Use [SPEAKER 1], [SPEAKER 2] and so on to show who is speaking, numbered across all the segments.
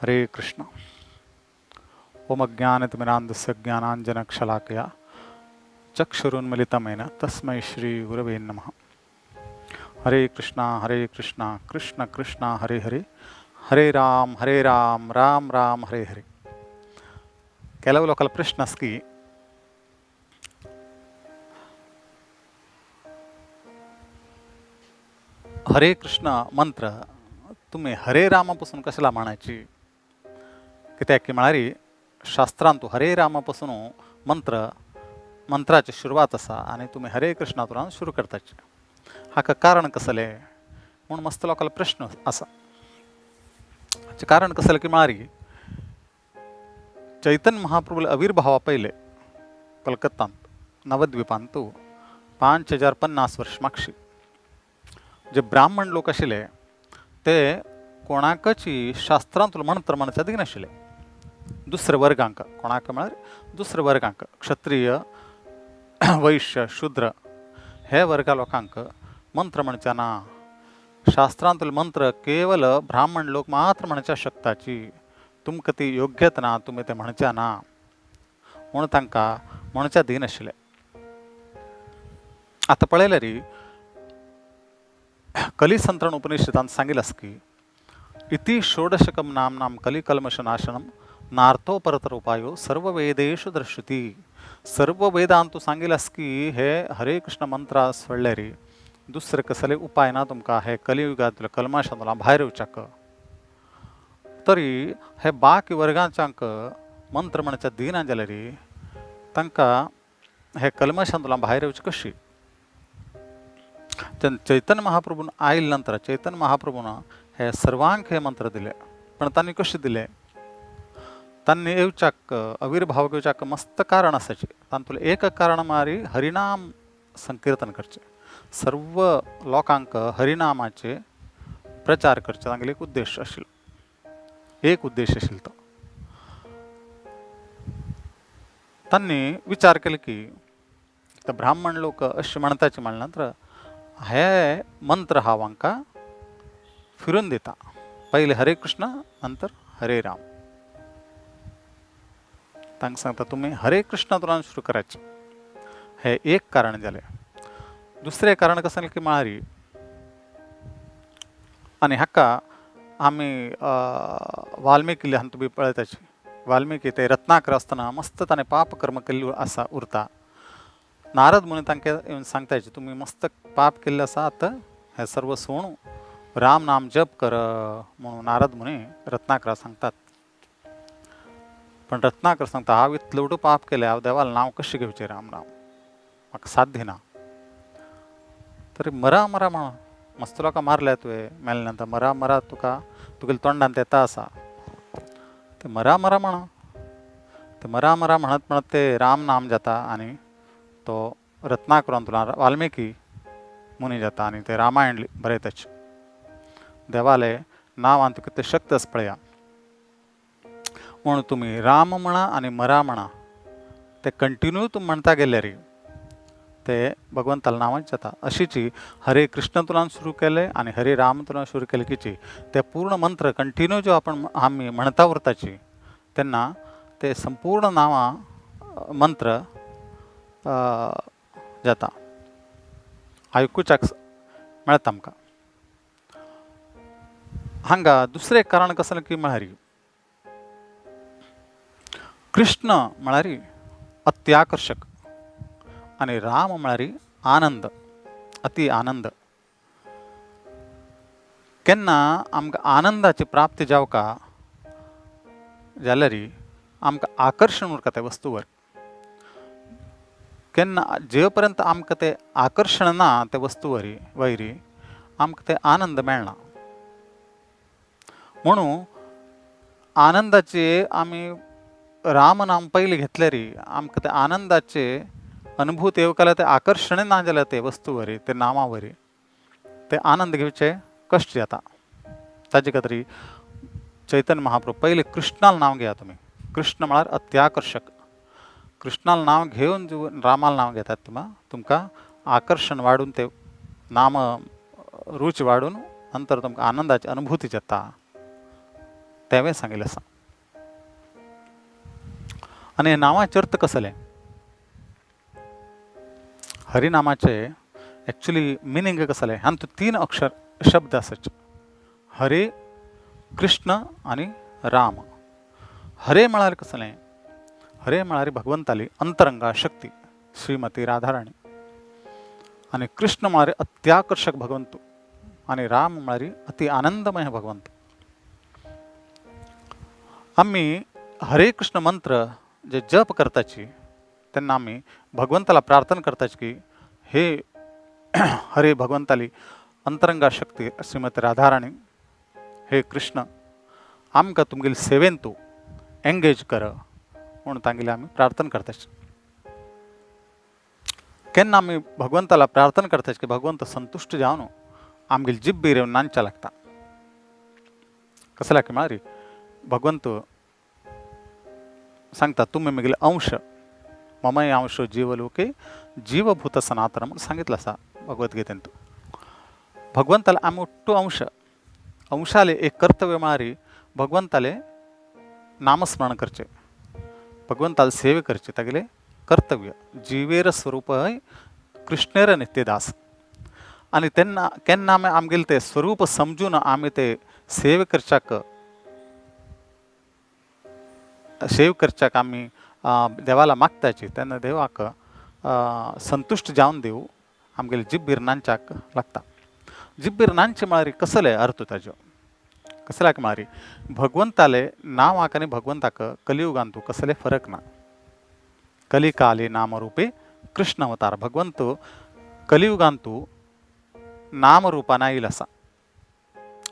[SPEAKER 1] हरे कृष्ण. ओम अज्ञानतिमिरान्धस्य ज्ञानांजनशलाकया चक्षुरुन्मिलितमेन तस्मै श्री गुरवे नमः. हरे कृष्णा हरे कृष्णा कृष्ण कृष्णा हरे हरे, हरे राम हरे राम राम राम हरे हरे. ಕೆಲವು लोकांना प्रश्न आसा की हरे कृष्ण मंत्र तुम्ही हरे रामापासून कशाला म्हणायची? कित्याक की म्हळ्यार शास्त्रांतू हरे रामापासून मंत्र मंत्राची सुरवात आसा आनी तुमी हरे कृष्णातून सुरू करताची. हाका कारण कसलें म्हूण मस्त लोकांलो प्रश्न आसा. हाचें कारण कसलें की म्हळ्यार चैतन्य महाप्रभूले आविर्भावा पयले कलकत्तांत नवद्वीपांतू 5050 वर्ष मागशी जे ब्राह्मण लोक आशिल्ले ते कोणाकच शास्त्रांतलो मंत्र म्हणच्या दिनाशिल्ले. दुसऱ्या वर्गांक कोणाक म्हळ्यार दुसऱ्या वर्गांक क्षत्रिय वैश्य शूद्र हे वर्गा लोकांक मंत्र म्हणच्या ना. शास्त्रांतले मंत्र केवल ब्राह्मण लोक मात्र म्हणच्या शकताची, तुमकां ती योग्यत ना, तुमी ते म्हणच्या ना म्हूण तांकां म्हणच्या दिनाशिल्ले. आतां पळयल्यार कलिसंत्रण उपनिषदान सांगिल्लें आसा की इति षोडशकं नाम नाम कलिकल्मषनाशनं नार्थो परतर उपायो सर्व वेदेषु दर्शती. सर्व वेदांतू सांगिल्लें आसा की हे हरे कृष्ण मंत्र सोडल्यार दुसरे कसले उपाय ना तुमकां हे कलियुगांतल्या कल्माशांतल्यान भायर येवच्याक. तरी हे बाकी वर्गांच्यांक मंत्र म्हणच्या दिना जाल्यार तांकां हे कल्मशांतल्यान भायर येवचें कशी? चैतन्य महाप्रभून आयले नंतर चैतन्य महाप्रभून हे सर्वांक हे मंत्र दिले. पण तांणी कशें दिले? तांणी येवच्याक आविर्भाव घेवच्याक मस्त कारण आसाचे. तातूंतलें एक कारण म्हळ्यार हरिनाम संकिर्तन करचें, सर्व लोकांक हरिनामाचे प्रचार करचे तांगेलो एक उद्देश आशिल्लो, एक उद्देश आशिल्लो तो. तांणी विचार केलो की ब्राह्मण लोक अशें म्हणटाचे म्हणल्या नंतर हे मंत्र हांव हांकां फिरून दिता, पयले हरे कृष्ण नंतर हरे राम. तांकां सांगता तुमी हरे कृष्ण तुला सुरू करायचें. हे एक कारण जालें. दुसरें कारण कसलें की म्हळ्यार आनी हाका आमी वाल्मिकी हातूंत बी पळयताची. वाल्मिकी ते रत्नाकर आसतना मस्त ताणें पाप कर्म केल्लें आसा उरता. नारद मुनी तांकां येवन सांगताचे तुमी मस्त पाप केल्लें आसा, आतां हें सर्व सोडून राम नाम जप कर म्हणून नारद मुनी रत्नाकरा सांगतात. पण रत्नाकर सांगता हांव इतलें व्हडलें पाप केलें, हांव देवालें नांव कशें घेवचें राम राम, म्हाका साध्य ना. तरी मरा मरा म्हणून मस्त लोकां मारल्या तुवें, मेले नंतर मरा मरा तुका तुगेल्या तोंडांत येता आसा, ते मरा मरा म्हणून ते मरा मरा म्हणत म्हणत ते राम नाम जाता आनी तो रत्नाकरांतलो वाल्मिकी मुनी जाता आनी ते रामायण बरयताचे. देवाले नांवान तुका ते शक्त आसा पळया म्हणून तुमी राम म्हणा आनी मरा म्हणा ते कंटिन्यू तुमी म्हणटा गेल्यार ते भगवंताल्या नांवान जाता. अशीची हरे कृष्ण तुलान सुरू केले आनी हरे राम तुलान सुरू केले कीची ते पूर्ण मंत्र कंटिन्यू जो आपण आमी म्हणता उरताची तेन्ना ते संपूर्ण नांवां मंत्र जाता, आयकुच्याक मेळटा आमकां. हांगा दुसरें कारण कसलें की म्हळ्यार कृष्ण म्हळ्यार अत्याकर्शक आनी राम म्हळ्यार आनंद, अति आनंद. केन्ना आमकां आनंदाची प्राप्ती जावका जाल्यार आमकां आकर्शण उरता त्या वस्तूवर. केन्ना जे पर्यंत आमकां तें आकर्शण ना त्या वस्तूवर वयरी आमकां ते आनंद मेळना. म्हणून आनंदाचे आमी राम नाम पयलें घेतल्यार आमकां ते आनंदाचे अनुभूत येवकाल्या ते आकर्शण ना जाल्यार ते वस्तूवर ते नामावर ते आनंद घेवचे कश्ट जाता. ताजे खातीर चैतन्य महाप्रभू पयलें कृष्णाल नांव घेया तुमी. कृष्ण म्हळ्यार अत्याकर्शक. कृष्णाल नांव घेवन रामाल नांव घेतात तुमा तुमकां आकर्शण वाडून ते नाम रूच वाडून नंतर तुमकां आनंदाची अनुभूती जाता. तेंवें सांगिल्लें आसा. आनी हे नांवाचें अर्थ कसलें? हरिनामाचे एक्चुली मिनींग कसलें? हातूंत तीन अक्षर शब्द आसात, हरे, कृष्ण आनी राम. हरे म्हळ्यार कसलें? हरे म्हळ्यार भगवंताली अंतरंगा शक्ती श्रीमती राधाराणी, आनी कृष्ण म्हळ्यार अत्याकर्षक भगवंत, आनी राम म्हळ्यार अति आनंदमय भगवंत. आमी हरे कृष्ण मंत्र जे जप करताची तेन्ना आमी भगवंताला प्रार्थना करताची की हे हरे भगवंताली अंतरंगा शक्ती श्रीमती राधाराणी, हे कृष्ण, आमकां तुमगेले सेवेन तूं एंगेज कर म्हूण तांगेली आमी प्रार्थना करताची. केन्ना आमी भगवंताला प्रार्थना करताची की भगवंत संतुश्ट जावन आमगेली जिब्बीर येवन नांदच्या लागता. कसल्या की म्हळ्यार भगवंत सांगता तुमी म्हगेले अंश, ममय अंश जीवलोके जीवभूत सनातन म्हूण सांगितलं आसा भगवद्गीतेंत. भगवंताले आमी उट्टू अंश, अंशाले एक कर्तव्य म्हळ्यार भगवंताले नामस्मरण करचें, भगवंताले सेवे करचे, तागेले कर्तव्य. जिवेर स्वरूप हय कृष्णेर नित्यदास. आनी तेन्ना केन्ना आमी आमगेलें तें स्वरूप समजून आमी ते सेवे करच्याक सेव करच्याक आमी देवाला मागताची तेन्ना देवाक संतुश्ट जावन देव आमगेले जिब्बीर नांदच्याक लागता. जिब्बीर नांदचे म्हळ्यार कसले अर्थ ताजो? कसल्याक म्हळ्यार भगवंताले नांवाक आनी भगवंताक कलियुगांतू कसले फरक ना. कलिकाले नामरूपे कृष्ण अवतार. भगवंत कलियुगांतू नामरूपान आयिल्लो आसा.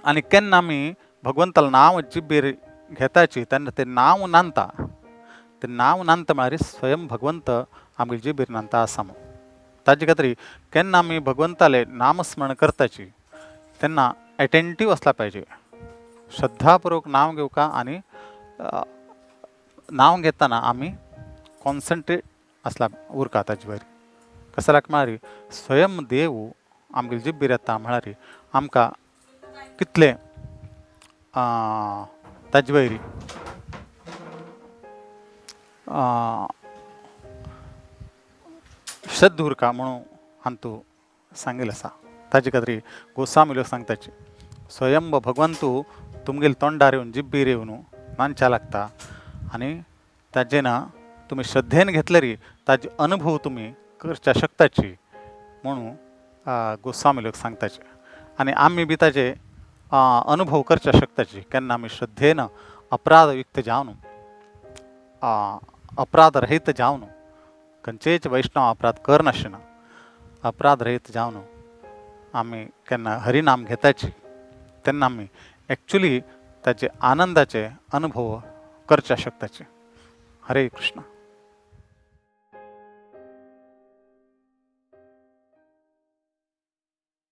[SPEAKER 1] आनी केन्ना आमी भगवंताले नांव जिब्बीर घेताची तेन्ना तें नांव नांदता, तें नांव नांदता म्हळ्यार स्वयं भगवंत आमगेले जिब्बीर नांदता आसा म्हूण. ताजे खातीर केन्ना आमी भगवंताले नामस्मरण करताची तेन्ना एटेंटीव आसला पाहिजे, श्रद्धापूर्वक नांव घेवका आनी नांव घेतना आमी कॉन्सन्ट्रेट आसला उरका ताजे वयर. कसल्याक म्हळ्यार स्वयं देव आमगेले जिब्बीर येता म्हळ्यार आमकां कितलें ताजे वयर श्रद्धा उरका म्हणून हांतू सांगिल्लें आसा. ताजे खातीर गोस्वामी लोक सांगताची स्वयं भगवंतू तुमगेले तोंडार येवन जिब्बीर येवन नांदच्या लागता आनी ताजे ना तुमी श्रद्धेन घेतल्यार ताजे अनुभव तुमी करच्या शकताची म्हणून गोस्वामी लोक सांगताचे. आनी आमी बी ताजे अनुभव करच्या शकताची केन्ना आमी श्रद्धेन अपराधयुक्त जावन अपराध रहित जावन, खंयचेच वैष्णव अपराध करनाशिना, अपराध रहित जावन आमी केन्ना हरिनाम घेताची तेन्ना आमी एक्चुली ताचे आनंदाचे अनुभव करच्या शकताचे. हरे कृष्ण.